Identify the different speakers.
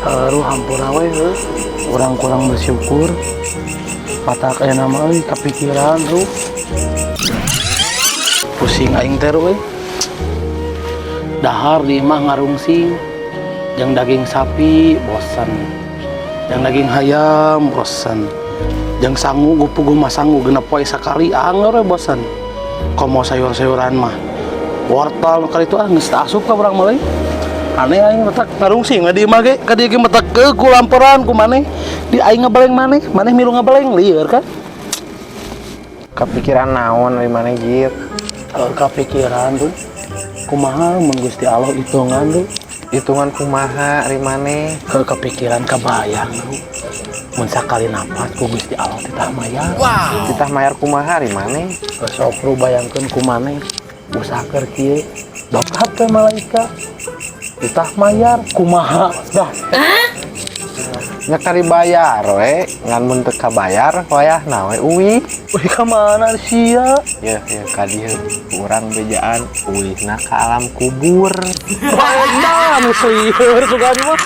Speaker 1: Aduh, hampura we heuh. Urang kurang bersyukur. Matak aya nama euy kapikiran, Ru. Pusing aing teh, Ru, euy. Dahar di imah ngarungsing. Jeung daging sapi bosan. Jeung daging hayam bosan. Jeung sangu puguh mah sangu 6 poe sakali anger we bosan. Komo sayur-sayuran mah. Wortel nu kali itu ah geus teu asup ka urang mah euy. Aneh aing matak ngarungsing we di imah ge, ka dieu ge matak ke ku lamperan ku maneh. Di aing ngebeleng maneh, maneh milu ngebeleng lieur kan.
Speaker 2: Kepikiran naon ari maneh, Gir?
Speaker 1: Kalau kepikiran tuh kumaha mun Gusti Allah hitungan tuh.
Speaker 2: Hitungan kumaha ari maneh?
Speaker 1: Ke kepikiran kebayang tuh mun sakali napas ku Gusti Allah titah mayar.
Speaker 2: Titah mayar kumaha ari maneh?
Speaker 1: Sok, Ru, bayangkeun ku maneh usaha keur kieu dongkap ke malaikat titah mayar kumaha dah.
Speaker 2: Nya kari bayar we, ngan mun teu kabayar wayahna we uih.
Speaker 1: Wih, ka mana sia?
Speaker 2: Ya, ya ka dieu urang bejaan uihna ka alam kubur.
Speaker 1: Edan lieur sugan mah.